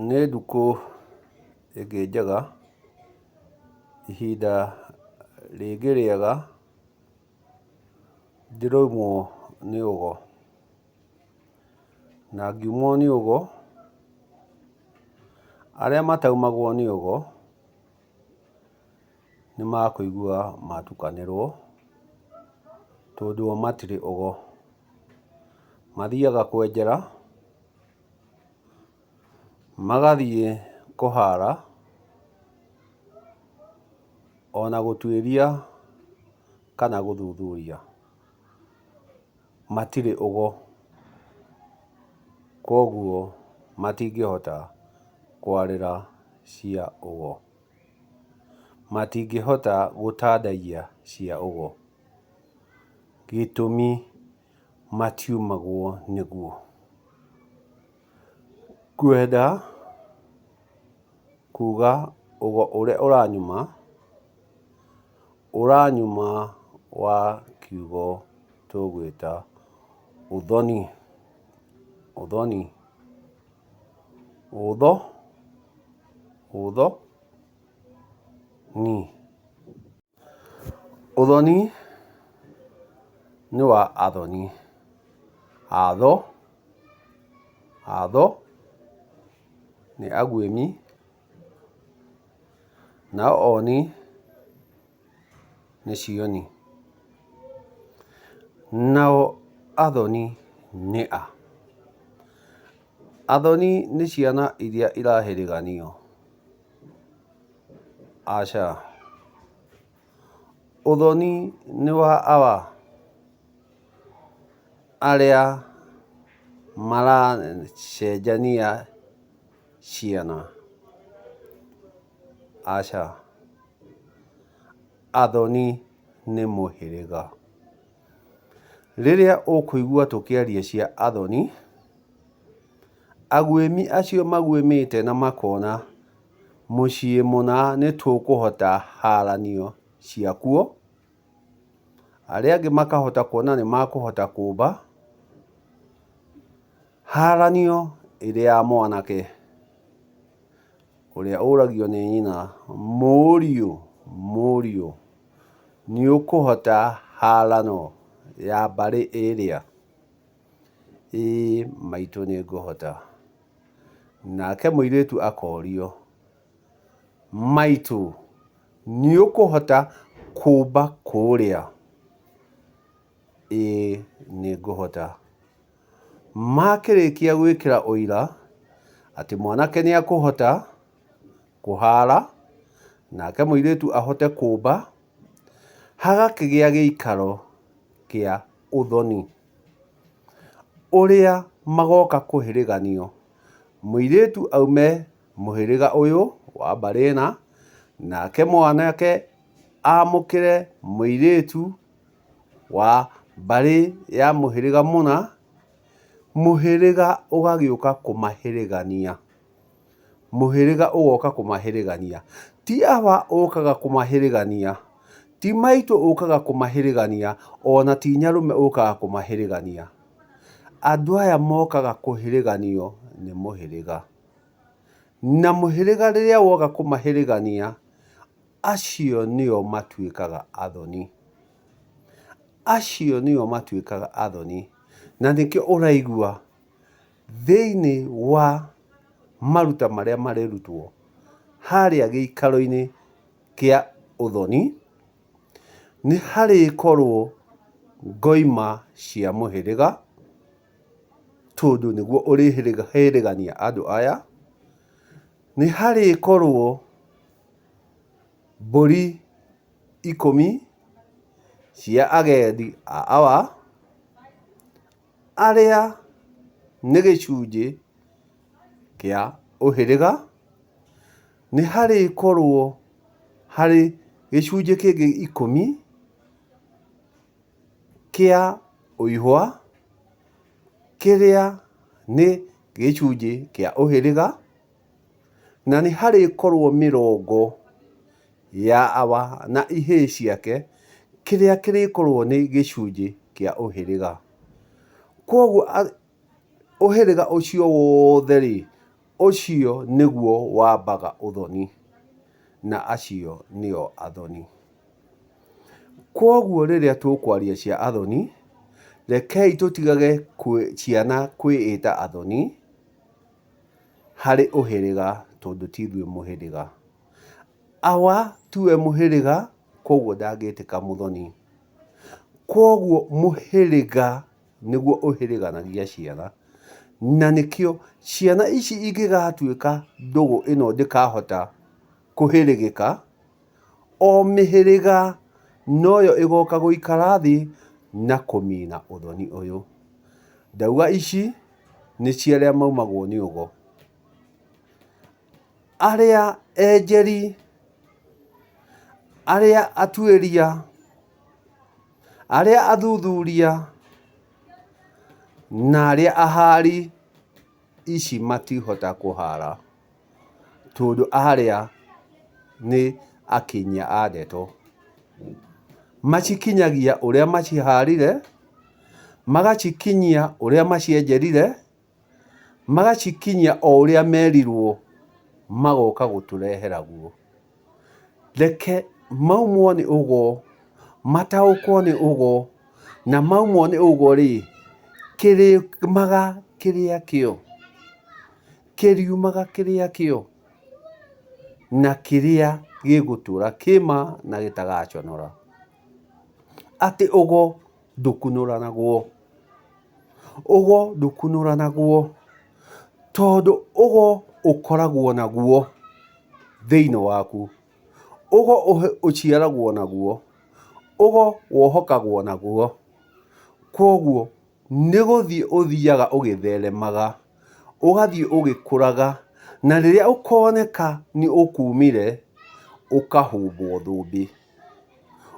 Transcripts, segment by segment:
Nĩ ndukũ ĩngĩ njega, ihinda rĩngĩ rĩega, ndĩraumwo nĩ ũgo. Na ngiumwo nĩ ũgo, arĩa mataumagwo nĩ ũgo nĩmakũigua matukanĩrwo, tondũ o matirĩ ũgo. Mathiaga kwenjera, magathiĩ kũhara, ona gũtuĩria kana gũthuthuria. Matirĩ ũgo, koguo matingĩhota kwarĩra cia ũgo. Matingĩhota gũtandaiya cia ũgo. Gĩtũmi matiumagwo nĩguo. Ngwenda kuga ũgo ũrĩa ũranyuma, ũranyuma wa kiugo tũgwĩta ũthoni. Ũthoni. Ũtho, ũtho, ni. Ũthoni nĩ wa athoni. Atho, atho nĩ aguĩmi, nao oni nĩ cioni. Nao athoni nĩ a? Athoni nĩ ciana iria irahĩrĩganio? Aca. Ũthoni nĩ wa awa arĩa maracenjania ciana? Aca. Athoni nĩ mũhĩrĩga. Rĩrĩa ũkũigua tũkĩaria cia athoni, aguĩmi acio maguĩmĩte na makona mũciĩ mũna nĩtũkũhota haranio ciakuo, arĩa angĩ makahota kuona nĩmakũhota kũmba haranio ĩrĩ ya mwanake ũrĩa ũragio nĩ nyina, mũriũ, mũriũ nĩũkũhota harano ya mbarĩ ĩrĩa? Ĩĩ maitũ nĩngũhota. Nake mũirĩtu akorio, maitũ nĩũkũhota kũmba kũrĩa? Ĩĩ nĩngũhota. Makĩrĩkia gwĩkĩra ũira atĩ mwanake nĩekũhota kũhara nake mũirĩtu ahote kũmba, hagakĩgĩa gĩikaro kĩa ũthoni ũrĩa magoka kũhĩrĩganio. Mũirĩtu aume mũhĩrĩga ũyũ wa mbarĩ ĩna, nake mwanake amũkĩre mũirĩtu wa mbarĩ ya mũhĩrĩga mũna, mũhĩrĩga ũgagĩũka kũmahĩrĩgania. Mũhĩrĩga ũgoka kũmahĩrĩgania. Ti awa ũkaga kũmahĩrĩgania, ti maitũ ũkaga kũmahĩrĩgania, ona ti nyarũme ũkaga kũmahĩrĩgania. Andũ aya mokaga kũhĩrĩganio nĩ mũhĩrĩga. Na mũhĩrĩga rĩrĩa woka kũmahĩrĩgania, acio nĩo matuĩkaga athoni. Acio nĩo matuĩkaga athoni. Na nĩkĩo ũraigua thĩinĩ wa maruta marĩa marĩrutwo harĩa gĩikaro-inĩ kĩa ũthoni, nĩ harĩkorwo ngoima cia mũhĩrĩga, tondũ nĩguo ũrĩhĩrĩgania andũ aya, nĩ harĩkorwo mbũri ikũmi cia agendi a awa, arĩa nĩ gĩcunjĩ kĩa ũhĩrĩga, nĩ harĩkorwo harĩ gĩcunjĩ kĩngĩ ikũmi kĩa ũihwa, kĩrĩa nĩ gĩcunjĩ kĩa ũhĩrĩga, na nĩ harĩkorwo mĩrongo ya awa na ihĩĩ ciake, kĩrĩa kĩrĩkorwo nĩ gĩcunjĩ kĩa ũhĩrĩga. Koguo ũhĩrĩga ũcio wothe rĩ, Ũcio nĩguo wambaga ũthoni, na acio nĩo athoni. Kwoguo rĩrĩa tũkwaria cia athoni, rekei tũtigage ciana kwĩĩta athoni harĩ ũhĩrĩga tondũ ti ithuĩ mũhĩrĩga. Awa tiwe mũhĩrĩga kwoguo ndangĩtĩka mũthoni. Kwoguo mũhĩrĩga nĩguo ũhĩrĩganagia ciana, na nĩkĩo ciana ici ingĩgatuĩka ndũgũ ĩno ndĩkahota kũhĩrĩgĩka, o mĩhĩrĩga noyo ĩgoka gũikara thĩ na kũmina ũthoni ũyũ. Ndauga ici nĩ cia arĩa maumagwo nĩ ũgo, arĩa enjeri, arĩa atuĩria, arĩa athuthuria, na arĩa ahari, ici matihota kũhara. Tondũ arĩa nĩ akinyia a ndeto. Macikinyagia ũrĩa maciharire, magacikinyia ũrĩa macienjerire, magacikinyia o ũrĩa merirwo, magoka gũtũrehera guo. Reke maumwo nĩ ũgo, mataũkwo nĩ ũgo, na maumwo nĩ ũgo rĩ, kĩrĩmaga kĩrĩa kĩo. Kĩriumaga kĩrĩa kĩo, na kĩrĩa gĩgũtũra kĩma na gĩtagaconora. Atĩ ũgo ndũkunũranagwo. Ũgo ndũkunũranagwo tondũ ũgo ũkoragwo naguo thĩinĩ waku. Ũgo ũciaragwo naguo, ũgo wohokagwo naguo. Kwoguo nĩ gũthiĩ ũthiaga ũgĩtheremaga, ũgathiĩ ũgĩkũraga, na rĩrĩa ũkoneka nĩ ũkumire, ũkahumbwo thũmbĩ.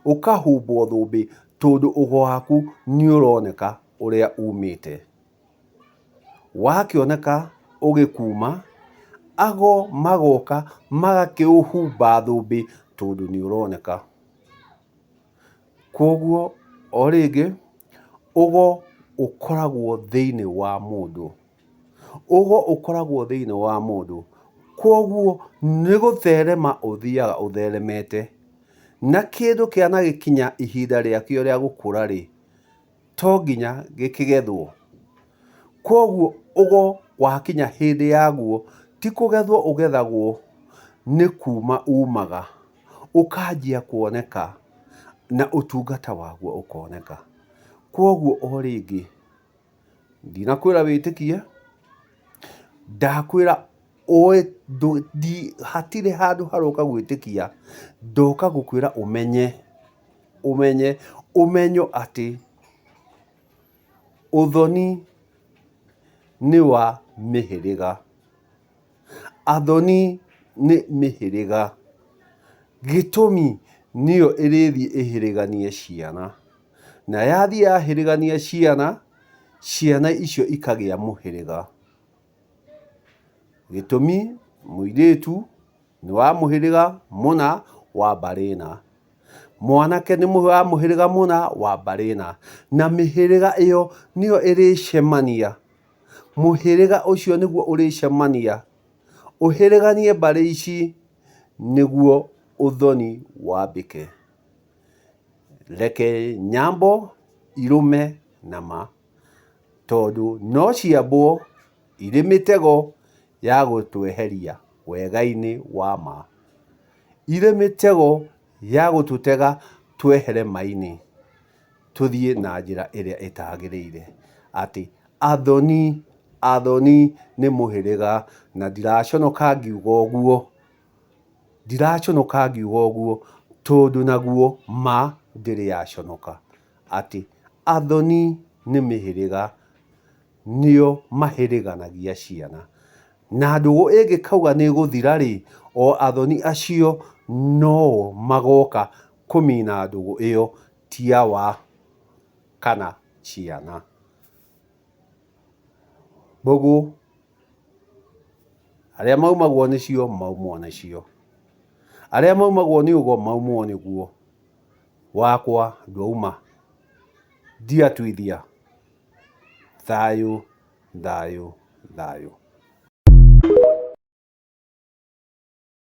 Ũkahumbwo thũmbĩ tondũ ũgo waku nĩ ũroneka ũrĩa umĩte. Wakĩoneka ũgĩkuma, ago magoka magakĩũhumba thũmbĩ tondũ nĩ ũroneka. Kwoguo o rĩngĩ, ũgo ũkoragwo thĩinĩ wa mũndũ. Ũgo ũkoragwo thĩinĩ wa mũndũ. Kwoguo nĩ gũtherema ũthiaga ũtheremete. Na kĩndũ kĩanagĩkinya ihinda rĩakĩo rĩa gũkũra rĩ, to nginya gĩkĩgethwo. Kwoguo ũgo wakinya hĩndĩ yaguo, ti kũgethwo ũgethagwo, nĩ kuma umaga, ũkanjia kuoneka na ũtungata waguo ũkoneka. Kwoguo o rĩngĩ, ndinakwĩra wĩtĩkie, ndakwĩra hatirĩ handũ haroka gwĩtĩkia, ndoka gũkwĩra ũmenye, ũmenye, ũmenyo atĩ ũthoni nĩ wa mĩhĩrĩga. Athoni nĩ mĩhĩrĩga. Gĩtũmi nĩyo ĩrĩthiĩ ĩhĩrĩganie ciana. Na yathiĩ yahĩrĩgania ciana, ciana icio ikagĩa mũhĩrĩga. Gĩtũmi mũirĩtu nĩ wa mũhĩrĩga mũna wa mbarĩ ĩna. Mwanake nĩ wa mũhĩrĩga mũna wa mbarĩ ĩna. Na mĩhĩrĩga ĩyo nĩyo ĩrĩcemania. Mũhĩrĩga ũcio nĩguo ũrĩcemania, ũhĩrĩganie mbarĩ ici nĩguo ũthoni wambĩke. Reke nyambo irũme na ma, tondũ no ciambwo irĩ mĩtego ya gũtweheria wega-inĩ wa ma. Irĩ mĩtego ya gũtũtega twehere ma-inĩ, tũthiĩ na njĩra ĩrĩa ĩtagĩrĩire. Atĩ athoni, athoni nĩ mũhĩrĩga, na ndiraconoka ngiuga ũguo, ndiraconoka ngiuga ũguo, tondũ naguo ma ndĩrĩ yaconoka. Atĩ athoni nĩ mĩhĩrĩga, nĩo mahĩrĩganagia ciana. Na ndũgũ ĩngĩkauga nĩ ĩgũthira rĩ, o athoni acio no-o magoka kũmina ndũgũ ĩyo, ti awa kana ciana. Mbũgũ, arĩa maumagwo nĩcio maumwo nĩcio, arĩa maumagwo nĩ ũgo maumwo nĩguo, wakwa ndwauma, ndiatuithia. Thayũ, thayũ, thayũ.